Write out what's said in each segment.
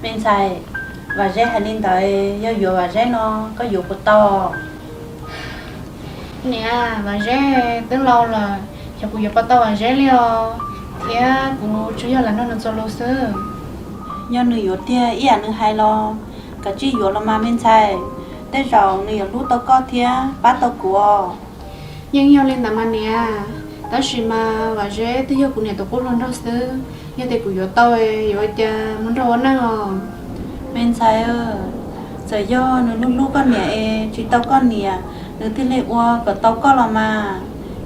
Me ntxhais, Vam Zeb hais li ntawd, yog yuav Vam Zeb no koj yuav puas tau? Niam, Vam Zeb twb laus lawm, xyov kuv yuav puas tau Vam Zeb li os, thiab kuv tsuas yog lam nrog nws txuas lus xwb. Yog nws yuav tiag ib yam nws hais los, kav tsij yuav los mas me ntxhais, tej zaum nws yuav hlub tau koj thiab pab tau kuv os. Yeej yog li ntawd mas niam, tab sis mas Vam Zeb twb yog kuv niam tus qub hluas nraug xwb, yog tias kuv yuav tau, yuav ua cas mus nrog ua neej os? Me ntxhais, txawm yog nws hlub hlub koj niam es tsis tau koj niam, nws thiaj li ua kom tau koj los mas,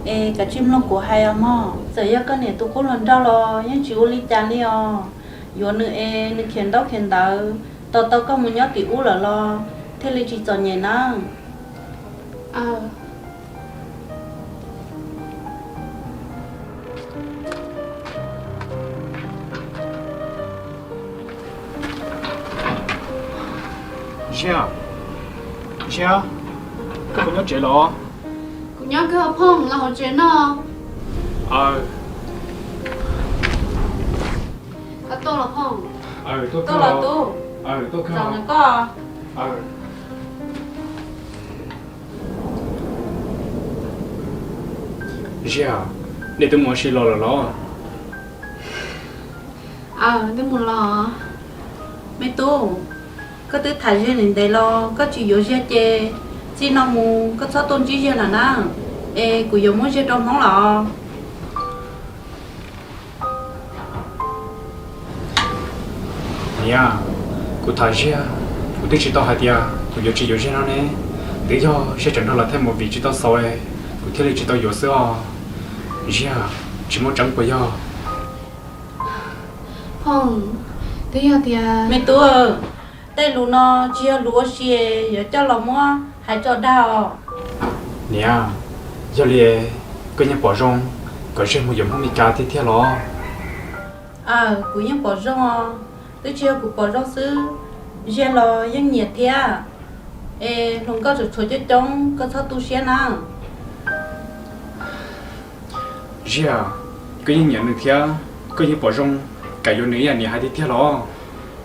es kav tsij mloog kuv hais os mog. Txawm yog koj niam tus qub hluas nraug los yeej tsis ua li cas li os, yuav nws es nws khiav ntaub khiav ntawv, tos tau koj mus nyob tim ub lawm los thiaj li tsis txom nyem nawb. Ziab, Ziab, koj puas nyob tsev los? Kuv nyob kawg, Phooj, los hauv tsev no. Koj tuaj los Phooj? Tuaj los tub. Txaus ntawm koj. Ziab, nej twb mus ua si los lawm los? Twb mus los. Me tub, koj twb tham Ziag ntev ntev los koj tsis yuav Ziag ces txij no mus koj txhob tuaj ntsib Ziag lawm na, es kuv yuav muab Ziag rau Hmoob los. Niam, kuv tham Ziag, kuv twb tsis tau hais tias kuv yuav tsis yuav Ziag no ne. Twb yog Ziag tseem nrog lawv thaij movie tsis tau xaus, kuv thiaj li tsis tau yuav xwb os. Ziag, tsis muaj tseeb puas yog? Phooj, twb yog tias, me tub, tej lus no tsis yog lus ua si yuav coj los muab hais tso dag os. Niam, yog li koj yeej pom zoo kom Ziag mus yuav Hmoob Mes Kas tiag thiab los? Aws, kuv yeej pom zoo os, twb tsis yog kuv pom zoo xwb, Ziag los yeej nyiam thiab. Es hluas nkauj tseem tshuav coob coob, koj txhob tu siab na. Ziag, koj yeej nyiam nws thiab koj yeej pom zoo kam yuav nws ib yam niam hais tiag tiag los?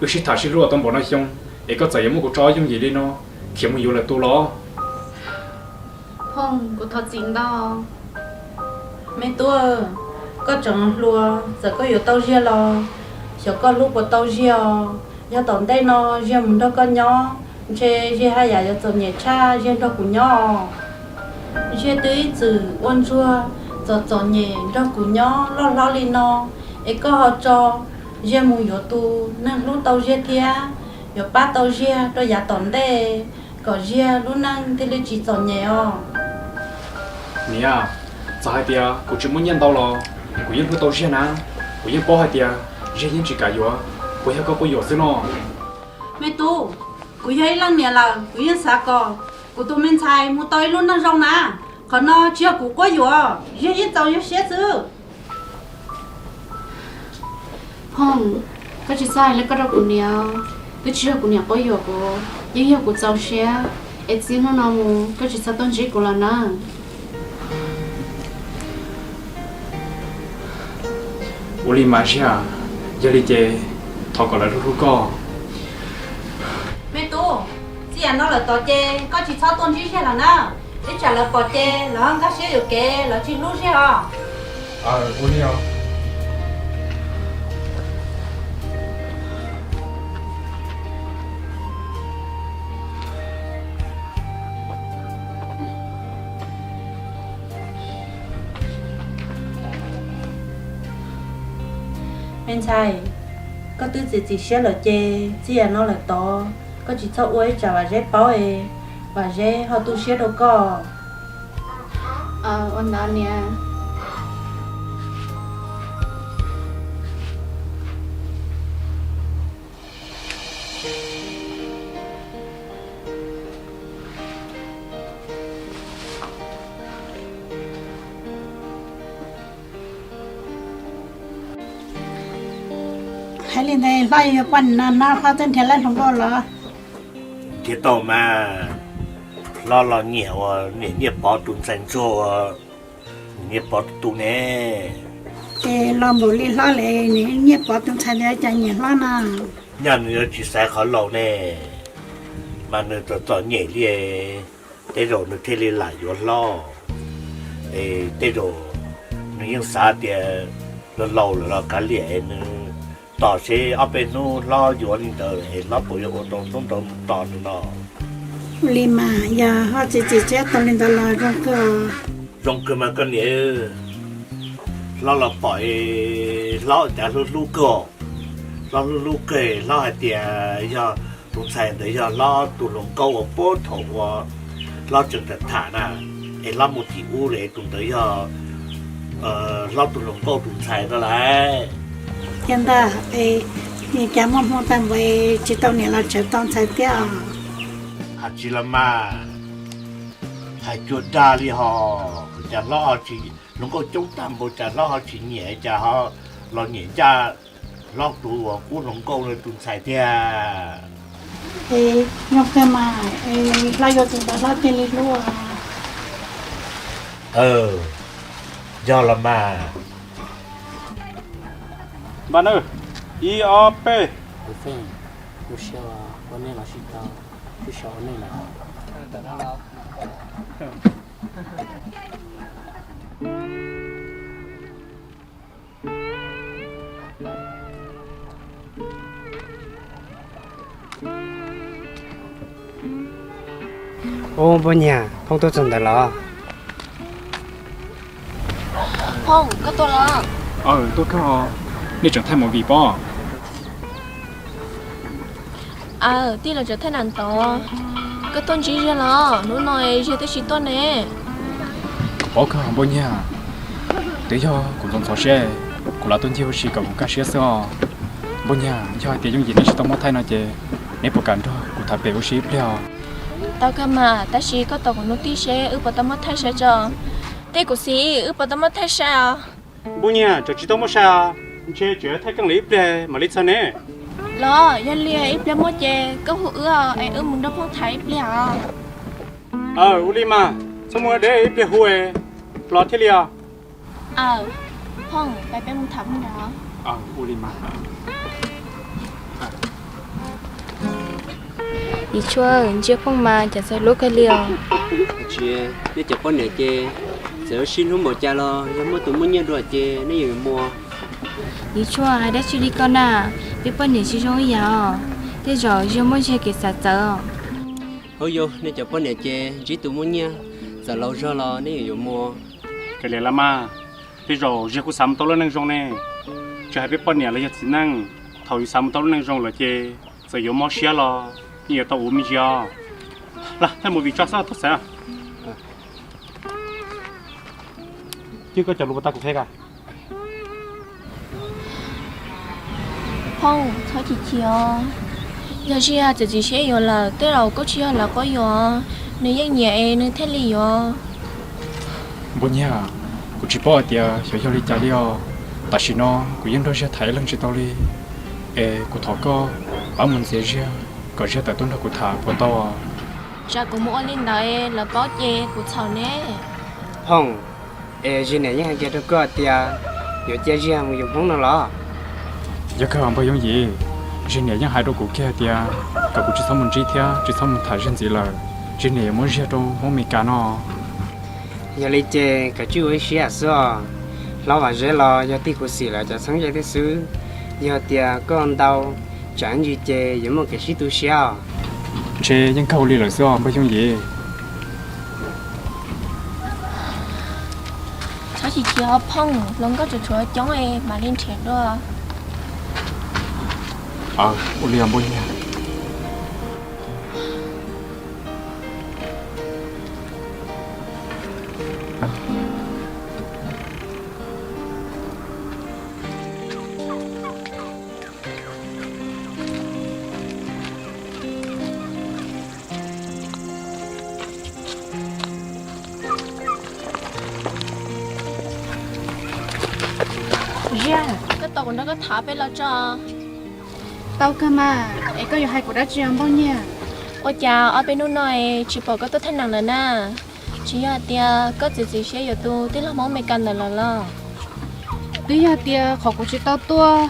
Wb sib tham sib hlub tau npaum no xyoo es koj txawm yuav muab kuv tso ob yooj yim li no khiav mus yuav lwm tus los? Phooj, kuv thov txim ntau. Me tub, koj tseem hluas, txawm koj yuav tau Ziag los xyov koj hlub puas tau Ziag os. Yog tom ntej no Ziag mus nrog koj nyob, ntshe Ziag haj yam yuav txom nyem tshaj Ziag nrog kuv nyob os. Ziag twb ib txwm ua ntsuag txom txom nyem nrog kuv nyob loj hlob li no, es koj ho tso Ziag mus yuav tus neeg hlub tau Ziag thiab yuav pab tau Ziag rau yav tom ntej, kom Ziag lub neej thiaj li tsis txom nyem os. Niam, txawm hais tias kuv tsis muaj nyiaj ntau los kuv yeej hlub tau Ziag na. Kuv yeej paub hais tias Ziag yeej tsis kam yuav, puas yog koj quab yuam xwb no? Me tub, kuv yog ib leej niam lawm kuv yeej xav kom kuv tus me ntxhais mus tau ib lub neej zoo na. Qhov no tsis yog kuv quab yuam, Ziag yeej txaus nyuaj siab xwb. Phooj, koj tsis txhob hais li koj rau kuv niam, twb tsis yog kuv niam quab yuam kuv, yeej yog kuv txaus siab. Es txij hnub no mus koj tsis txhob tuaj ntsib kuv lawm na. Ua li mas Ziag, yog li ces thov kom lawv hlub hlub koj. Me tub, txij yav no lawm tod ces koj tsis txhob tuaj ntsib Ziag lawm na. Ib tsam lawv pom ces lawv ho nkag siab yuam kev, lawv tsis hlub Ziag os. Ua li os. Me ntxhais, koj twb txiav txim siab lawm ces txij yav no lawm tod koj tsis txhob ua ib tsam Vam Zeb paub es Vam Zeb ho tu siab rau koj. Ua ntawd niam. Hais li ntawd hlob yuav poj niam no hlob twb nrhiav lawv hluas nkauj los? Nrhiav tau mas, hlob los nyiam ua niam Nyiaj Pov tus ntxhais ntsuag uas niam Nyiaj Pov tus ne. Ces los npaum li hlob li niam Nyiaj Pov tus ntxhais ntawd cas nyiam hlob na? Nyaj nws yuav tsis xaiv qhov laus ne, mas nws txom txom nyem li, tej zaum nws thiaj li lam yuav hlob. Es tej zaum nws yeej xav tias laus laus lawm los kav liam es nws tos seb ob peb hnub hlob yuav li ntawd es hlob puas yuav ua tau xub nrau mus tos nws no. Ua li mas yog ho txiav txim siab tau li ntawd los zoo kawg. Zoo kawg mas koj niam, hlob los pom hlob cas hlub hlub kawg, hlob hlub hlub kawg, hlob hais tias yog tus ntxhais ntawd yog hlob tus hluas nkauj uas puag thaum uas hlob tseem tham tham na, es hlob mus tim ub lawm tus ntawd yog hlob tus hluas nkauj tus ntxhais no lauj. Yog ntag, es cas muaj hmoo tag npaum tsis tau niam los tseem tau ntxhais thiab os? Hais tsis los mas, hais cuag dag li hos, cas hlob ho tsis, hluas nkauj coob tag npaum cas hlob ho tsis nyiam, cas ho los nyiam ncaj hlob tus uas kub hluas nkauj no tus ntxhais tiag. Es zoo kawg mas, hlob yuav tus ntawd hlob thiaj li hlub. Yog los mas. Npaj na, ib ob peb. Ub, Npoj Nyiag, Phoob tuaj txog ntawd los? Phoob, koj tuaj los? Aw, tuaj kawg. Nej tseem thaij movie pob? Aw, tij laug tseem thaij nas ntawd. Koj tuaj ntsib Ziag los? Hnub no Ziag twb tsis tuaj ne. Paub kawg Npoj Nyiag, twb yog kuv ntxhov ntxhov siab, kuv lam tuaj ncig ua si kom kuv kaj siab xwb os. Npoj Nyiag, yog hais tias yooj yim neb tsis tau muab thaij no ces neb puas kam nrog kuv tham pem ua si ib pliag os? Tau kawg mas, tab sis koj tos kuv hnub tij seb wb puas tau muab thaij saib tso. Tej kuv xis, wb puas tau muab thaij saib os? Npoj Nyiag, tseem tsis tau muab saib os, ntshe tseem thaij keej li ib pliag mam li txog ne. Los yog li ib pliag muaj ces koj hu wb es wb mus nrog Phoob tham ib pliag os. Aw, ua li mas, txhob mus deb, ib pliag hu los thiaj li os. Aw, Phoob, peb mus tham. Ua li mas. Yiv Tshuaj, ntsia Phoob mas cas txawv hlub kawg li os. Tsis, nej cov poj niam ces txawm sib hlub npaum cas los yog muaj tus muaj nyiaj dua ces nej yeej yuav muaj. Yiv Tshuaj, hais dab tsi li koj na, peb poj niam tsis zoo ib yam os, tej zaum Ziag muab Ziag kev xav txawv os. Hauj yau, nej cov poj niam ces ntsib tus muaj nyiaj, txawm laus zog los nej yeej yuav muaj. Kav liam los mas, tej zaum Ziag kuj xav mus tau lub neej zoo ne. Tsis hais peb poj niam los yog txiv neej, thaum yus xav mus tau lub neej zoo lawm ces txawm yuav mob siab los yeej yuav tau ua me ntsis os. Los thaij movie tso xwb tuaj xav. Cwb, koj cov lus puas tau kuv qhia koj? Phoob, txhob chim chim os. Yog Ziag txiav txim siab yuav lawm, tej zaum kuj tsis yog lawv quab yuam, nws yeej nyiam es nws thiaj li yuav. Npoj Nyiag, kuv tsis paub hais tias xyov yog li cas li os. Tam sim no kuv yeej nrog Ziag tham ib leeg tsis tau li, es kuv thov koj pab mus ntxias Ziag kom Ziag tawm tuaj nrog kuv tham puas tau? Tsam kuv mus ua li ntawd lawv paub ces kuv txhaum ne. Phoob, es Ziag niam yeej hais kiag rau koj tias yuav cia Ziag mus yuav Hmoob no los? Yog kawg npawg Yooj Yim, Ziag niam yeej hais rau kuv kiag tias kom kuv tsis txhob mus ntsib thiab tsis txhob mus tham Ziag ntxiv lawm, Ziag niam yuav muab Ziag rau Hmoob Meskas no. Yog li ces kav tsij ua ib siab xwb os. Hlob Vam Zeb los yog tij khuv xim lawv cov txheeb ze thiab xwb. Yog tias koj ntau tsam ntsis ces yuav muaj kev sib tu siab os. Ntshe yeej kawg ua li lawm xwb os npawg Yooj Yim. Txhob chim chim os Phooj, hluas nkauj tseem tshuav coob es mam li nrhiav dua. Ua li os npawg Nyiag. Ziag, koj tos kuv nrog koj tham peb los tso. Tau kawg mas, es koj yuav hais kuv dab tsi os npawg Nyiag? Ua cas ob peb hnub no es tsis pom koj tuaj thaij nees lawm na? Tsis yog hais tias koj txiav txim siab yuav tus tij laug Hmoob Meskas ntawd lawm los? Twb yog tias qhov kuv tsis tau tuaj,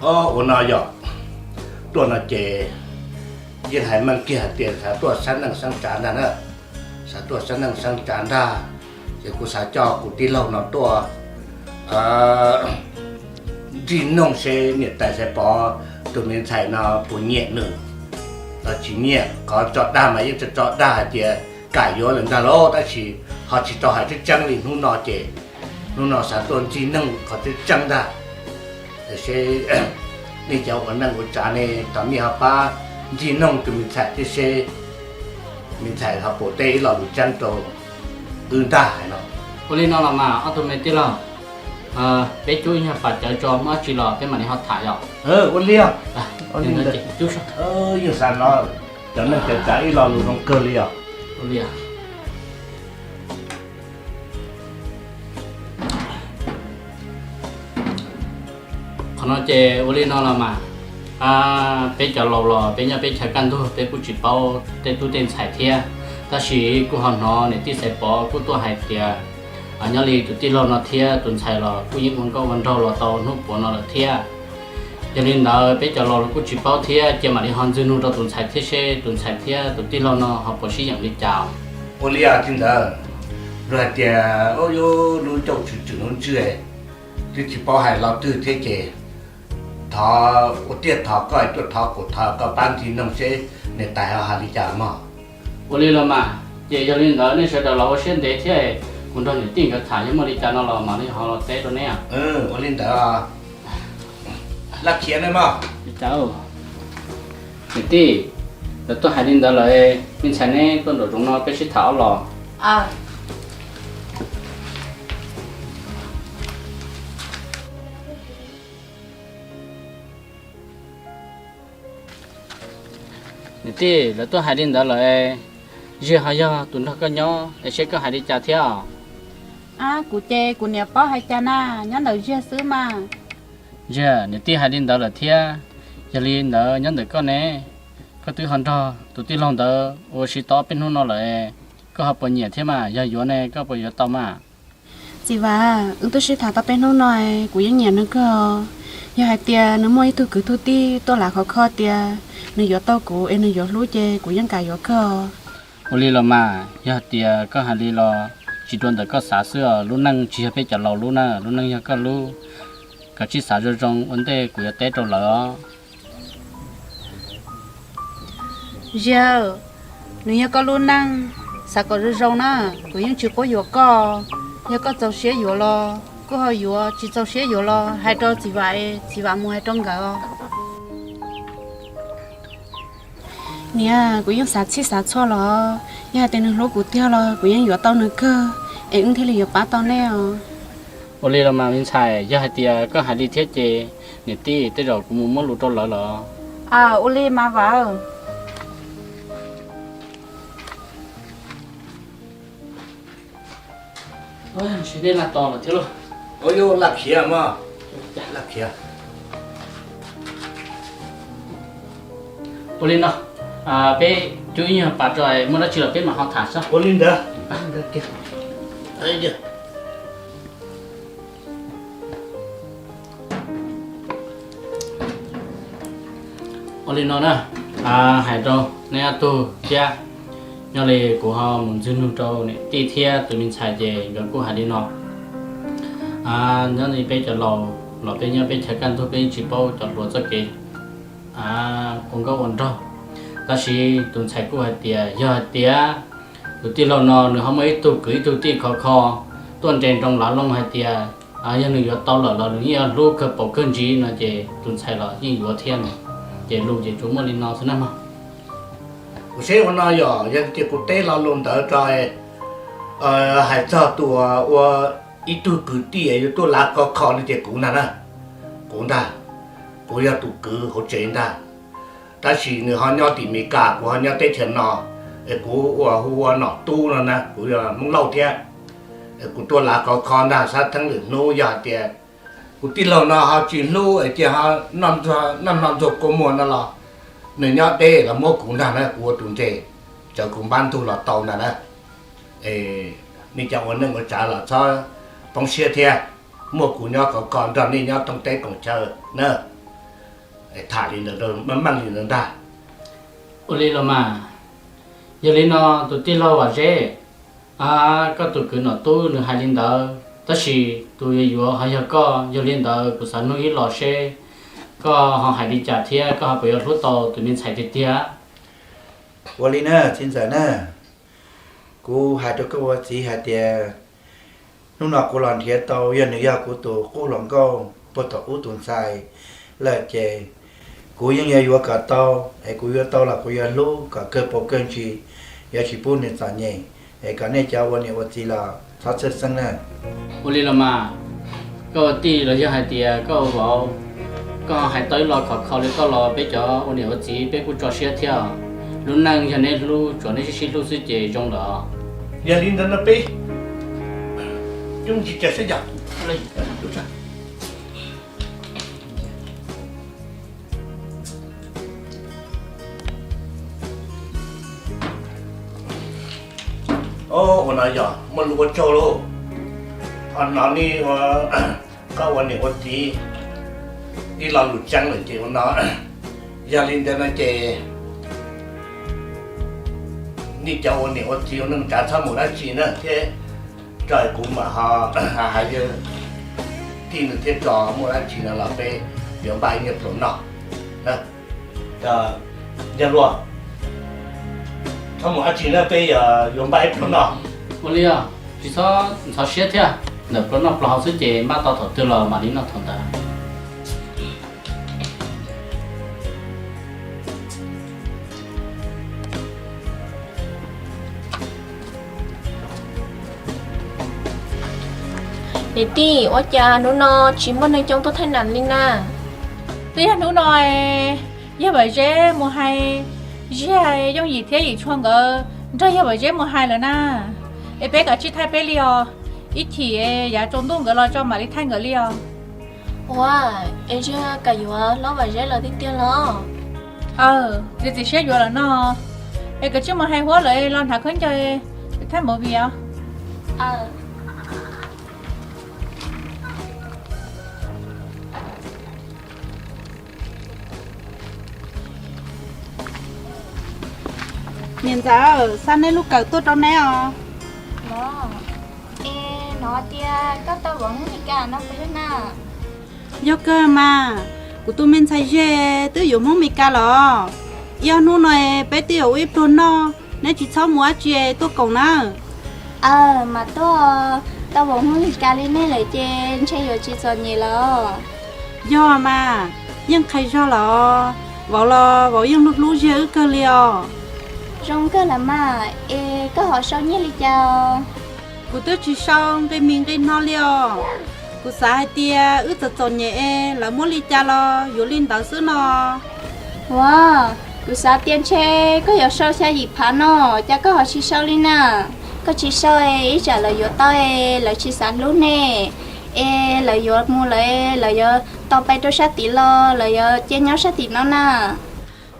Ob, ua no yog tuaj no ces yeej hais meej kiag hais tias xav tuaj xab neej xeeb tsav ntag na, xav tuaj xab neej xeeb tsav ntag. Ces kuv xav coj kuv tij laug no tuaj ntsib noog seb niam tais Xaiv Pov tus me ntxhais no puas nyiam nws los tsis nyiam. Qhov tso dag mas yeej tso dag hais tias kam yuav lawm ntag lauj, tab sis ho tsis tau hais tseeb tseeb li hnub no ces hnub no xav tuaj ntsib noog qhov tseeb tseeb ntag. Seb nej cov ua neej ua tsav ne tau nej ho pab ntsib noog tus me ntxhais thiab seb me ntxhais ho pum teb ib lo lus tseeb rau wb ntag hais no. Ua li no los mas ob tug me tij laug, Peb cub ib nyuag pas cawv tso, muaj dab tsi los peb mam li ho tham yom. Ua li os. Yog xav no cov neeg cawv tsav ib lo lus zoo kawg li os. Ua li os. Qhov no ces ua li no los mas, peb cov laus los peb nyob peb chaw kaj ntug peb kuj tsis paub tej tub tej ntxhais thiab, tab sis kuj ho hnov niam tij Xaiv Pov kuj tuaj hais tias nyob li tus tij laug no thiab tus ntxhais los kuj yeej ua nkauj ua nraug los tau hnub puav no lawm thiab. Yog li ntawd peb cov laus los kuj tsis paub thiab, cia mam li ho ntxwg nug rau tus ntxhais thiab seb tus ntxhais thiab tus tij laug no ho puas sib yeem li cas. Ua li os txiv ntxawm, luag hais tias ub yub lub ncauj tswm tswm lub ntswg, twb tsis paub hais lo twg thiab ces thov ua tiag thov koj tuaj thov kuv thov koj pab ntxwg nug seb niam tais ho hais li cas mog. Ua li los mas, ces yog li ntawd nej sawv daws los ua siab ntev thiab, kuv nrog niam tij nkawd tham yog muaj li cas no los mam li ho los teb rau neb. Ua li ntawd, laj khiav nawb mog. Niam tij, lawv tuaj hais li ntawd lawm, me ntxhais neb tuaj nraum zoov no peb sib tham ob los. Niam tij, lawv tuaj hais li ntawd lawm, Ziag ho yog tus nrog koj nyob es seb koj hais li cas thiab os? Ab, kuv ces kuv niam paub hais cas na, nyob ntawm Ziag xwb mas. Ziag, niam tij hais li ntawd lawm thiab, yog li ntawd nyob ntawm koj ne, koj twb ho nrog tus tij laug ntawd ua si tau ob peb hnub no lawm, koj ho puas nyiam thiab mas, yog yuav ne koj puas yuav tau mas? Txiv Vam, wb twb sib tham tau peb hnub no, kuv yeej nyiam nws kawg. Yog hais tias nws muaj ib tug kwv tug tij tuaj lav khov kho tias nws yuav tau kuv es nws yuav hlub ces kuv yeej kam yuav kawg. Ua li los mas, yog tias koj hais li los tsis dua ntawm koj xav xwb os, lub neej tsis yog peb cov laus lub na, lub neej yog koj lub. Koj cia li xav zoo zoo ua ntej kuv yuav teb rau lawv os. Ziag, nws yog koj lub neej, xav kom zoo zoo na, kuv yeej tsis quab yuam koj. Yog koj txaus siab yuav los kuj ho yuav, tsis txaus siab yuav los hais rau txiv Vam, txiv Vam mus hais rau nkawd os. Niam, kuv yeej xav txhij xav txhua los, yog hais tias nws hlub kuv tiag los kuv yeej yuav tau nws kawg, es wb thiaj li yuav pab tau nej os. Ua li los mas me ntxhais, yog hais tias koj hais li thiab ces niam tij, tej zaum kuv mus muab lus rau lawv los. Ua li mas Vam. Ntshe nej laj to lawm thiab lauj. Ua li no, ua li no, peb cub ib nyuag pas tso, muaj dab tsi los peb mam ho tham xwb. Ua li ntawd. Ua li no na, hais rau neb ob tug thiab, nyob li kuv ho mus ntxwg nug rau niam tij thiab tus me ntxhais ces nkawd kuj hais li no. Nyob li peb cov laus los peb nyob peb chaw kaj ntug peb tsis paub cov hluas txoj kev ua nkauj ua nraug. Tab sis tus ntxhais kuj hais tias yog hais tias tus tij laug no nws ho muaj ib tug kwv ib tug tij khov kho tuaj nres nroo lav looj hais tias yog nws yuav tau lawm los nws yeej yuav hlub kawg paus kawg ntsis no ces tus ntxhais los yeej yuav thiab no. Ces lus ces tsuas muaj li no xwb na mog. Kuv saib ua no yog, yog tias kuv teb lo lus ntawd rau hais txog tus ua ib tug kwv tij yuav tuaj lav khov kho no ces kuv ntag na, kuv ntag, kuv yog tus kwv hauv tsev ntag. Tab sis nws ho nyob tim Mes Kas, kuv ho nyob teb chaws no, es kuv ua hu ua Nom Tub no na, kuv yog Hmoob Lauj thiab. Kuv tuaj lav khov kho ntag, xav theej lwm hnub yog hais tias kuv tij laug no ho tsis hlub es cia ho noj hno ntxuag kua muag no los nws nyob deb los muab kuv ntag na, kuv ua tus nres, txawm kuv npab ntug los tau ntag na. Nej cov ua neej ua tsav los txhob poob siab thiab, muaj kuv nyob khov kho nrog nej nyob thoob teb koom chaw na. Tham li ntawd, meej li ntawd ntag. Ua li los mas, yog li no tus tij laug Vam Zeb, koj tus kwv Nom Tub nws hais li ntawd, tab sis tus yuav yuav ho yog koj. Yog li ntawd kuv xav nug ib los seb koj ho hais li cas thiab koj ho puas yuav hlub tau tus me ntxhais tiag tiag? Ua li na txiv ntxawm na, kuv hais rau koj ua txiv hais tias hnub no kuv los nrhiav tau yog nws yog kuv tus qub hluas nkauj puag thaum ub tus ntxhais lawm ces kuv yeej yuav yuav kom tau, es kuv yuav tau los kuv yuav hlub kom kawg paus kawg ntsis, yuav tsis pub nws txom nyem. Es kom nej cov ua niam ua txiv los txhob txhawj xeeb na. Ua li los mas, Koj ua tij los yog hais tias koj ua vauv, koj ho hais tau ib lo khov kho li koj los peb cov ua niam ua txiv peb kuj tso siab thiab. Lub neej yog neb hlub, tsuav neb sib sib hlub xwb ces zoo lawm. Yog li ntawd no peb coob tsis cav sib yog. Ua no yog muaj lus ua tsaug lauj. Ho no ne ua koj ua niam ua txiv ib lo lus tseeb lawm ces ua no. Yog li ntawd no ces nej cov ua niam ua txiv ua neej tsav txhob mus dab tsi na thiab, tso kuv mam ho hais yawg tij nws thiab tso muaj dab tsi no los peb yuav npaj ib nyuag pluas noj. Yawg luag, txhob mus dab tsi na peb yuav npaj ib pluas noj. Ua li os, tsis txhob ntxhov siab thiab, ntawm pluas noj pluas haus xwb ces npaj tau thaum twg los mam li noj thaum ntawd. Niam tij, ua cas hnub no tsis muaj neeg coob tuaj thaij nam li na? Twb yog hnub no, yawg Vam Zeb mus hais Ziag, Yooj Yim thiab Yim Tshua nkawd nrog yawg Vam Zeb mus hais lawm na. Es peb kav tsij thaij peb li os, ib chim yav tsaus ntuj nkawd los tso mam li thaij nkawd li os. Ua, es Ziag kam yuav hlob Vam Zeb lawm tiag tiag los? Aw, txiav txim siab yuav lawm no. Es kav tsij mus hais Huab lawv los hnav khaub ncaws thaij movie os. Niam ntxawm, xa nej lub kawm tuaj rau neb os. Es no tias koj tau vauv Hmoob Meskas no puas yog na? Yog kawg mas, kuv tus me ntxhais Zeg twb yuav Hmoob Meskas los. Ib ob hnub no peb twb yuav ua ib pluag noj, neb tsis txhob mus dab tsi tuaj koom na. Aw, mas tuaj, tau vauv Hmoob Meskas li nej lawm ces ntshe yuav tsis txom nyem los? Yog mas, yeej qhais zog los, vauv los vauv yeej hlub hlub Zeg wb kawg li os. Zoo kawg lawm mas, es koj ho sau nyiaj li cas? Kuv twb tsis sau nqi mis nqi hno li os. Kuv xav hais tias wb txom txom nyem es lawv muab li cas los yuav li ntawd xwb no. Ua, kuv xav tias ntshe koj yuav sau xya yim phav no, cas koj ho tsis sau li na? Koj tsis sau es ib tsam lawv yuav tau es lawv tsis xav hlub nej, es lawv yuav mus lawm, lawv yuav tau pais rau sab tim los lawv yuav cia nyob sab tim no na.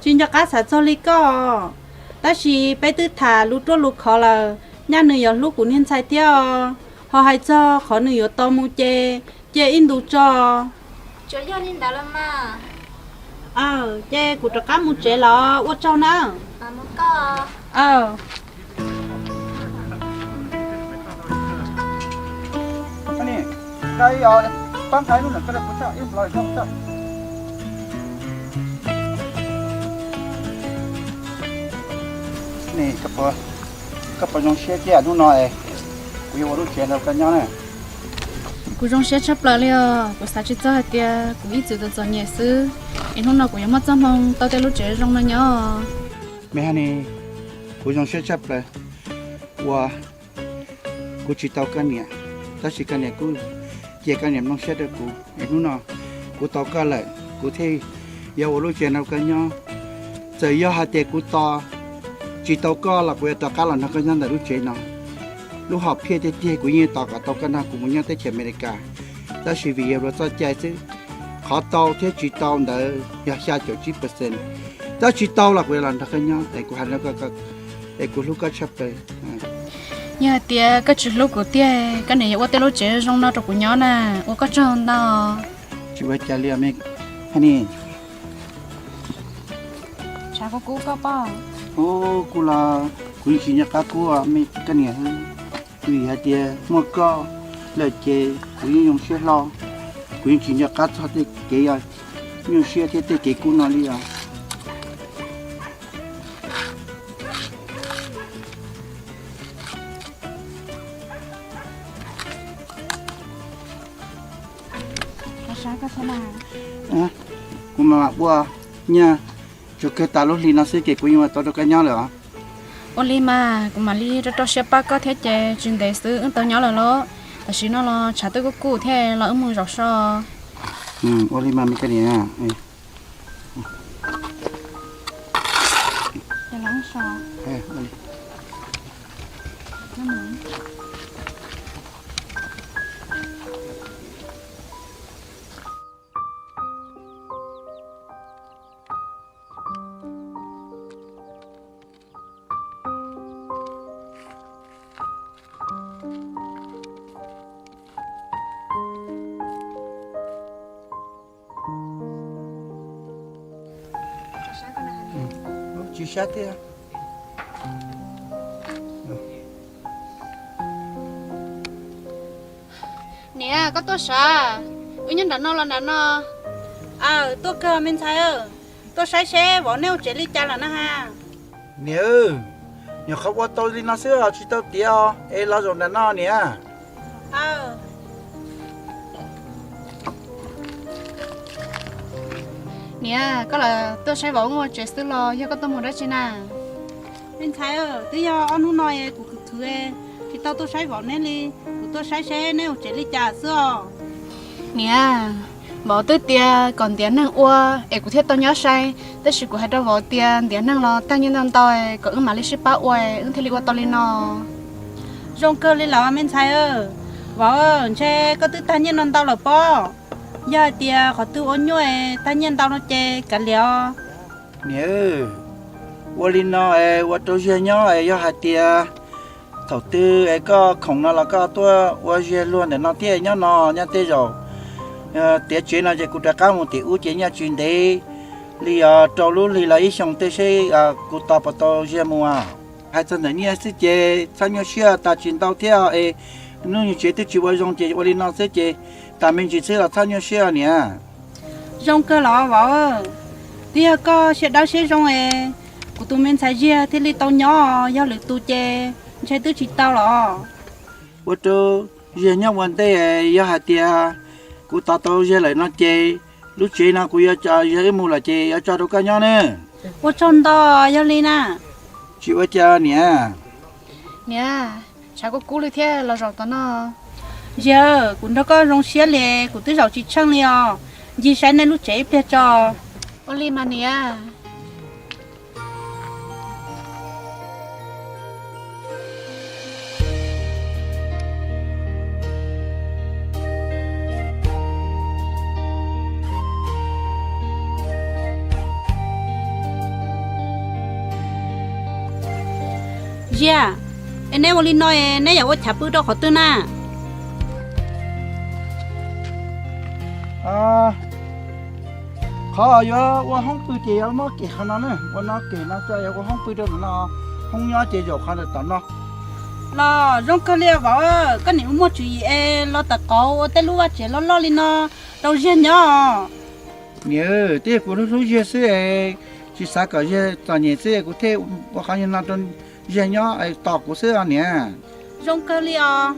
Tsis nco qab xav txog li koj, tab sis peb twb tham lus ruaj lus khov lawm, nyaj nws yuav hlub kuv niag ntxhais thiab os. Ho hais txog qhov nws yuav tau mus ces cia ib ntus tso. Tsuas yog li ntawd los mas. Aw, ces kuv rov qab mus tsev los ua tsaug nawb. Koj puas zoo siab thiab hnub no es kuv yuav ua lub tsev rau koj nyob na? Kuv zoo siab tshaj plaws li os, kuv xav tsis txog hais tias kuv ib txwm txom txom nyem xwb, es hnub no kuv yuav muaj txoj hmoo tau tej lub tsev zoo no nyob. Me ha ni, kuv zoo siab tshaj plaws uas kuv tsis tau koj niam, tab sis koj niam kuj cia koj niam mloog siab rau kuv es hnub no kuv tau koj lawm kuv thiaj yuav ua lub tsev no rau koj nyob. Txawm yog hais tias kuv tos tsis tau koj los kuv yuav rov qab los nrog koj nyob ntawm lub tsev no. Lub hom phiaj tiag tiag kuv yeej tos kom tau koj nrog kuv mus nyob teb chaws Amelikas, tab sis vim yog luag txoj cai xwb. Qhov tau thiab tsis tau ntawd yog xya caum tsib percent. Tab tsis tau los kuv yuav los nrog koj nyob es kuv hais rau koj es kuv hlub koj tshaj plaws. Yog hais tias koj tsis hlub kuv tiag, koj niam yuav ua tej lub tsev zoo no rau kuv nyob na, ua koj tsaug ntau. Tsis ua cas li os me ha ni. Ua kuv los kuv yeej tsis nco qab kub me koj niam, vim hais tias muaj koj lawm ces kuv yeej zoo siab hlo, kuv yeej tsis nco qab txog tej kev nyuaj siab thiab tej kev kub no li os. Kuv mam mam ua, nyaj tsuas kawg tas lub hli no xwb ces kuv yeej ua tau rau koj nyob lawm os. Ua li mas kuv mam li rau rau siab pab koj thiab ces tsis ntev xwb wb tau nyob lawm lauj. Tam sim no los tshav twb kuj kub thiab los wb mus zaum so. Ua li mas me koj niam. Tsis sab tiag. Niam, koj tuaj sav, wb nyob nram no los nram no. Aw, tuaj kawg me ntxhais, tuaj saib seb vauv neb ua tsev li cas lawm na ha. Niam, nyuam qhuav ua tau li no xwb os, tsis tau tiav os, es los zaum nram no niam. Niam, koj lam tuaj saib vauv ua tsev xwb los yog koj tuaj mus dab tsi na? Me ntxhais, twb yog ob hnub no kuv khwv khwv, tsis tau tuaj saib vauv neb li, kuv tuaj saib seb neb ua tsev li cas xwb os. Niam, vauv twb tias kom ntiav neeg ua es kuv thiaj tau nyob saib, tab sis kuv hais rau vauv tias ntiav neeg los tag nyiaj ntau ntau, kom wb mam li sib pab ua, wb thiaj li ua tau li no. Zoo kawg li los me ntxhais, vauv, ntshe koj twb tag nyiaj no ntau lawm pob. Yog hais tias qhov twg ua nyuaj tag nyiaj ntau no ces kav liam os. Niam, ua li no es ua rau Ziag nyob es yog hais tias thaum twg es koj khoom no los koj tuaj ua Ziag luag ntawm no thiab, nyob no nyob tej zaum tiav tsev no ces kuv rov qab mus tim ub ces nyob tsis ntev li os, rau lub hli los ib xyoos tej seb kuv tos puas tau Ziag mus. Hais txog ntawm nyiaj xwb ces txhob nyuaj siab, tas tsis ntau thiab es hnub nyoog tsev twb tsis ua zoo ces ua li no xwb ces tas me ntsis xwb los txhob nyuaj siab niam. Zoo kawg los vauv, twb yog koj siab dawb siab zoo es kuv tus me ntxhais Ziag thiaj li tau nyob, yog lwm tus ces ntshe twb tsis tau los. Ua rau Ziag nyob ua ntej, yog hais tias kuv tos tau Ziag lawm no ces lub tsev no kuv yuav tso Ziag wb mus lawm ces yuav tso rau koj nyob na. Ua tsaug ntau, yog li na. Tsis ua cas niam. Niam, tshav kuj kub li thiab los zaum tom no. Ziag, kuv nrog koj zoo siab li, kuv twb zaum tsis tsheej li os. Ncig saib nej lub tsev ib pliag tso. Ua li mas niam. Ziag, es neb ua li no es neb yuav ua chav pw rau qhov twg na? Qhov yuav ua hoob pw ces yuav muab kem qhov no na, ua no kem no tso yuav ua hoob pw rau ntawm no, hoob nyob ces zaum qhov ntawm tom no. Los zoo kawg li vauv, koj niam muaj tswv yim es los tawm qauv ua tej lub vaj tsev loj loj li no rau Ziag nyob. Niam, twb yog kuv hlub hlub Ziag xwb es tsis xav kom Ziag txom nyem xwb kuv thiaj ua qhov no rau Ziag nyob tos kuv xwb os niam. Zoo kawg li os.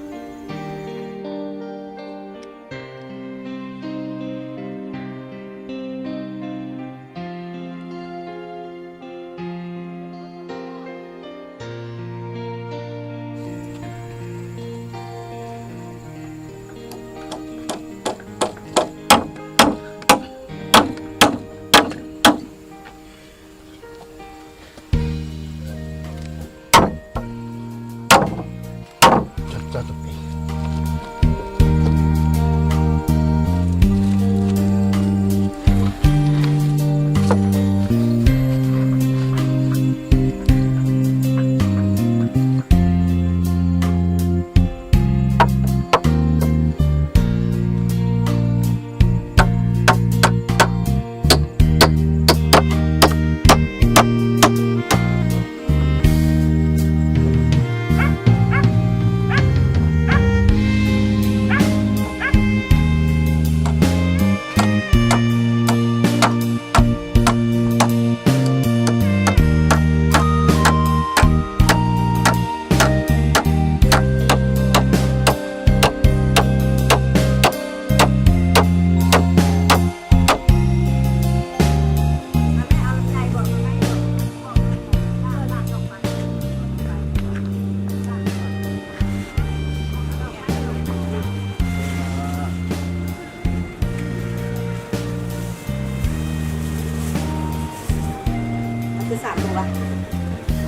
Xav mus,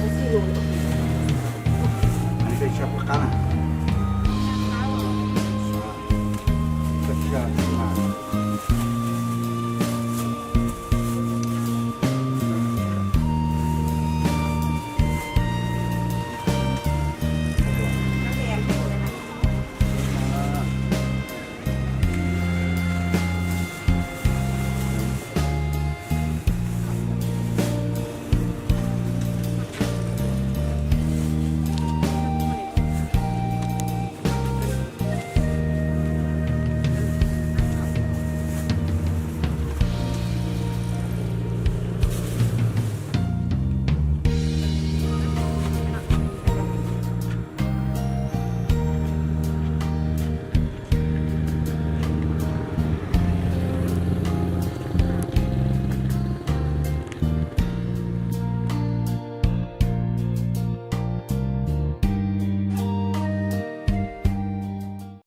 mus xij mus. Qab na. Qab na.